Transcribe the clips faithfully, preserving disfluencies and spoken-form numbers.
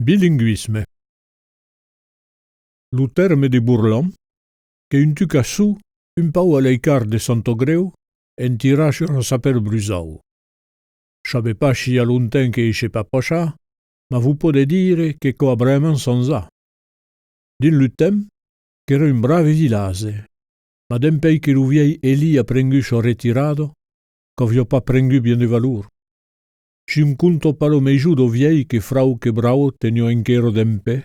Bilingüisme. Lo tèrme de Borlan, qu'ei un tuc a suu, un pauc a l'eicart de Sant Augrèu, en tirar sus la Sapèr Brusau. Sabe pas si i a longtemps que i sèi pas passat, mas vos pòde dire que quò a bremant chanjat. Dins lo temps, qu'èra un brave vilatge, mas dempèi que lo vielh Eli a prengut sa retirada, qu'aviá pas prengut bien de valor. Sium contra pas la maison dau vielh que frau que brau teniá enquera dempè,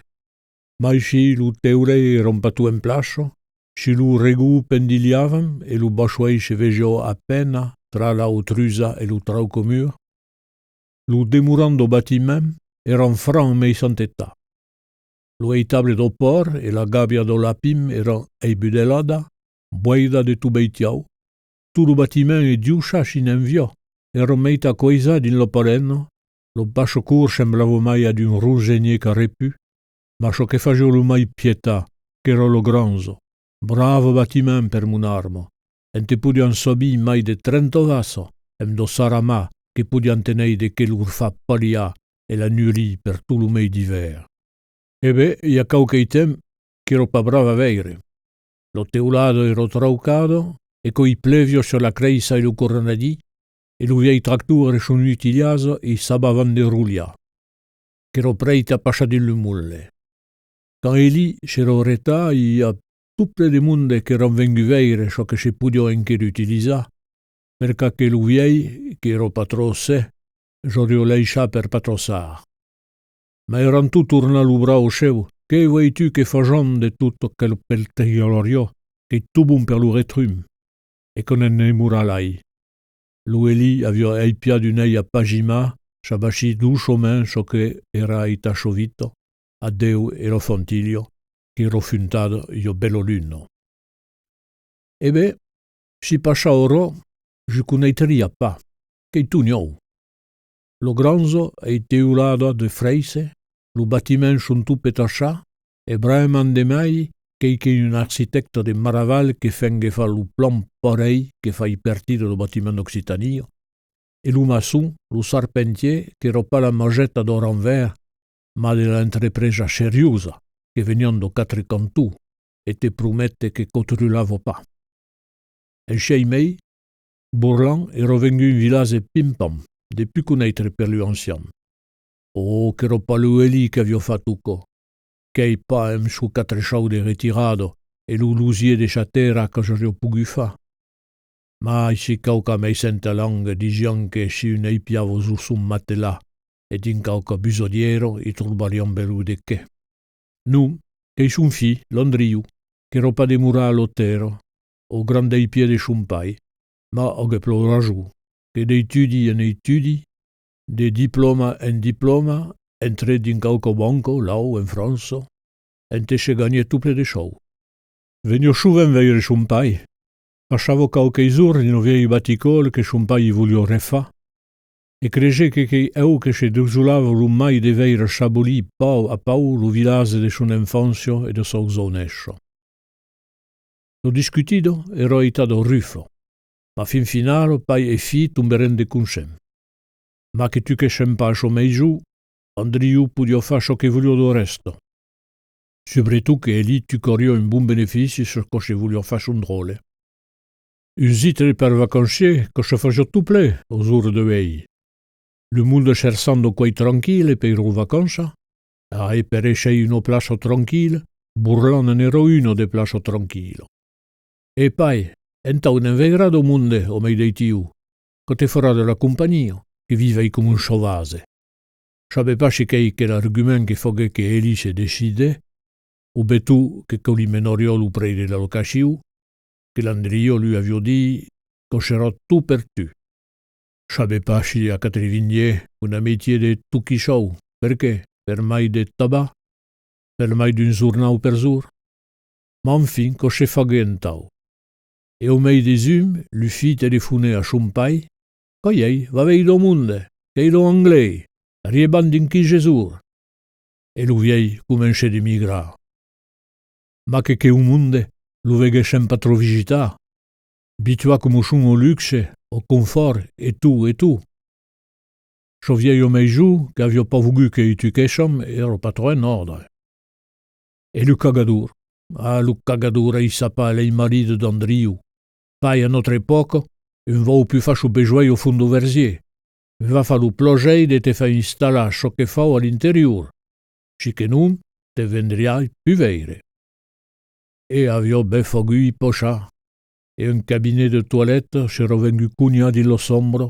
mai si lo teulet èra pas tot en plaça, si lo regot pendilhava e lo bachoèl se vesiá a pena tra la hautruja e lo traucamur, lo demorant dau bastiment èra en franc meissant estat. Lo estable dau pòrc e la gàbia dau lapin èran esbudeladas, voidas de tot bestiau. Tot lo bastiment e dieu sap si n'enviá, èra meitat coisat dins la palena, lo bachacorp semblava mai a d'un rosenier carreput, mas çò que fasiá lo mai pietat, qu'èra la granja, brave bastiment per mon arma, ente podián sabir mai de trenta vachas, emb dau saramà que podián tener de qué lor far palhar e la nurir per tot lo mes d'ivèrn. E ben, i a quauque temps qu'èra pas brave a veire. La teulada èra traucada e quò i pleviá sus la creissa e lo coronadís, e lo vielh tractor e son utilhatge i sabavan de roliar. Qu'èra prèste a passar dins lo monde. Quand Eli s'èra retat, i a tot plen de monde qu'èran venguts veire çò que se podiá enquera utilizar, perque que lo vielh, qu'èra pas tròp sec, z'auriá laissat per pas tròp char. Mas èran tots tornats lo bras au cèu: que vòs-tu que fasam de tot aquel peltegalariá, qu'ei tot bon per lo retrum? E quò ne'n demora lai. Lo Eli aviá espiat d'un uelh a pas gimar, s'abassit doçament çò que èra estat sa vita, a Déu e la fantilha, qu'èra fontada ua bèla luna. E ben, si passau aura, z'o coneitria pas, qu'ei tot nòu. La granja ei teulada de fraisses, los bastiments son tots petachats, e bremant de mai qu'ei que un architècte de Maraval que fengue far lo plan parelh que fai partida dau bastiment d'Occitània, e lo maçon, lo charpentier, qu'èra pas la mageta dau Ranvèrs, mas de l'entrepresa seriosa que venián daus quatre cantons, e te promete que quò trulava pas. En sièis mes, Borlan èra vengut un vilatge pim-pam, de pus coneitre per los ancians. Ò, qu'èra pas lo Eli qu'aviá fach tot quò, qu'ei pas emb sos quatre sòus de retirada e lo losier de sa tèrra qu'auriá pogut far. Mai si quauquas meissentas langas disián que si un espiava jos son matelas e dins quauqua busadiera i trobarián belèu de qué. Non, qu'ei son filh, l'Andriu, qu'èra pas demorat a la tèrra, au grand despièch de son pair, mas aguèt plan rason, que d'estudi en estudi, de diplòma en diplòma, entrèt dins quauqua banca, laus, en França, ente se ganhèt tot plen de sòus. Veniá sovent veire son pair. Passava quauques jorns dins lo vielh basticòl que son pair i voliá refar, e cresèt que qu'ei eu que se desolava lo mai de veire s'abolir pauc a pauc lo vilatge de son enfància e de sa joinessa. La discutida èra estada rufa, mas fin finala pair e filh tomberèn de consent. Mas que tuquèssen pas a sa maison, Andriu podiá far çò que voliá dau rèsta. Subretot que Eli tucariá un bon benefici sus quò se voliá far son dròlle. Un gite per vacancier quò se fasiá tot plen aus jorns de uei. Lo monde cherchant dau còin tranquille per lor vacança, e per èsser una plaça tranquilla, Borlan n'èra una de plaça tranquilla. E pair, entau ne'n veiràs dau monde au mes d'estiu, quò te farà de la companhia, que vivei coma un sauvatge. Sabe pas si qu'ei quel argument que faguèt que Eli se decidèt, o beton que quò li menariá lo prètz de la locacion, que l'Andriu li aviá dit: quò serà tot per tu. Sabe pas si a quatre-vint-dietz, un amitier de tot quilhau, perqué? Per mai de tabac? Per mai d'un jornau per jorn? Mas enfin, quò se faguèt entau. E au mes de junh, lo filh telefonèt a son pair: quò i ei, va veire dau monde, qu'ei dau anglés, arriban dins quinze jorns. E lo vielh comencèt de migrar. Mas que queu monde lo veguèssen pas tròp visitar, abituats coma son au luxe, au confòrt e tot, e tot. Sa vielha maison, qu'aviá pas vougut que i tuquèssan, èra pas tròp en òrdre. E lo cagador? Ah, lo cagador, ei sapar, l'ei marit d'Andriu. Pas a nòstra epòca, un vòu pus far son besonh au fons dau vergier. Va far lo plaser de te far installar çò que fau a l'interior. Si que non, te vendriái pus veire. E aviá ben fagut i passar, e un cabinet de toilette s'èra vengut cunhar dins la chambra,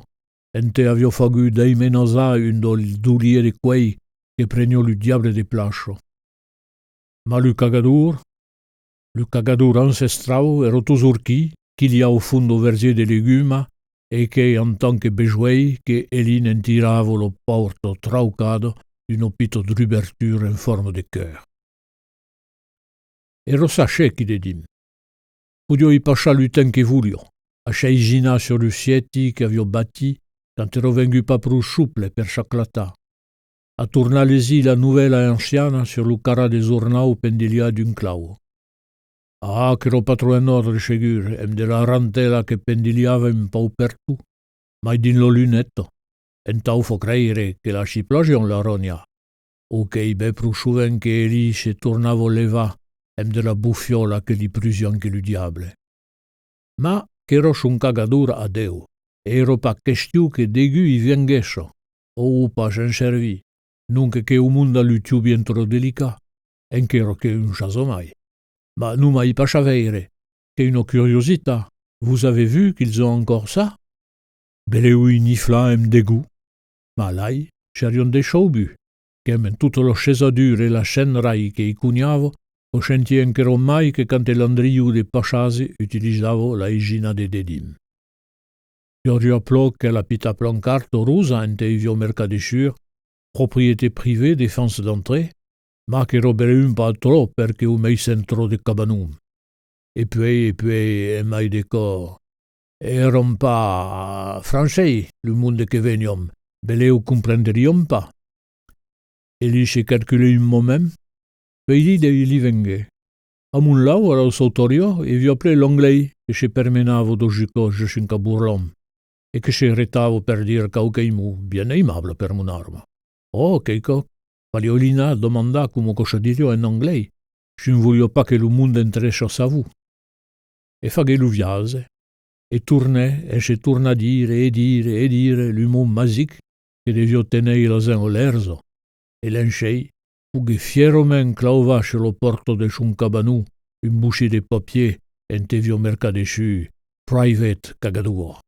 ente aviá fagut desmenajar un dau dolier de cuelh que preniá lo diable de plaça. Mas lo cagador, lo cagador ancestrau èra totjorn quí, quilhat au fons dau vergier de legumas, e qu'ei en tant que besonh que Eline en tirava la pòrta traucada d'una pita dubertura en forma de cœur. Èra sa chai quí dedins. Podiá i passar lo temps que voliá, a s'aiginar sus lo sièti qu'aviá bastit quand èra vengut pas pro sople per s'aclatar, a tornar legir la novèla anciana sus lo carrat de jornau pendilhat d'un clau. Ah, qu'èra pas tròp en òrdre, segur, emb de la rantèla que pendilhava un pauc pertot, mai dins la luneta, entau far creire que la chiplejavan, la rònha, o qu'ei ben pro sovent que Eline se tornava levar emb de la bofiòla que li prusián que lo diable. Mas qu'èra son cagador a Déu, e èra pas question que degun i venguèssa, o pas se'n servir, non que queu monde lo trobèsse tròp delicat, enquèra que un sap jamai. Mas non m'ai pas a veire, qu'ei una curiositat, vous avez vu qu'ils ont encore ça? Belèu i niflar emb degun. Mas lai serián deçaubuts, qu'emb tota la sesadura e la cendrai que i cunhava, o sentián enquèra mai que quand l'Andriu de passatge utilizava l'aigina de dedins. I auriá plan que la pita pancarta roja ente i aviá marcat dessús: propriété privée, défense d'entrée, mas qu'èra belèu un pauc tròp per queu mèissant tròç de cabanon. E puei, e puei, e mai de còps, èran pas francés lo monde que venián, belèu comprendrián pas. Eline se calculèt un moment, puei li, li venguèt: a Monlau, a la Sautoriá, i aviá plan l'anglés que se permenava dau jucòs jusc'en Caborlan, e que se retava per dire quauquei mot bien aimable per mon arma. Oh, quei còp, faliá Eline demandar coma quò se diriá en anglés, s'un voliá pas que lo monde entrèsse a savoir. E faguèt lo viatge, e tornèt, e se tornat dire, e dire, e dire lo mot magic que deviá téner la gent alerta, e l'encei poguèt fierament clavar sus la pòrta de son cabanon un bocin de papier ente i aviá marcat dessús: Private Cagador.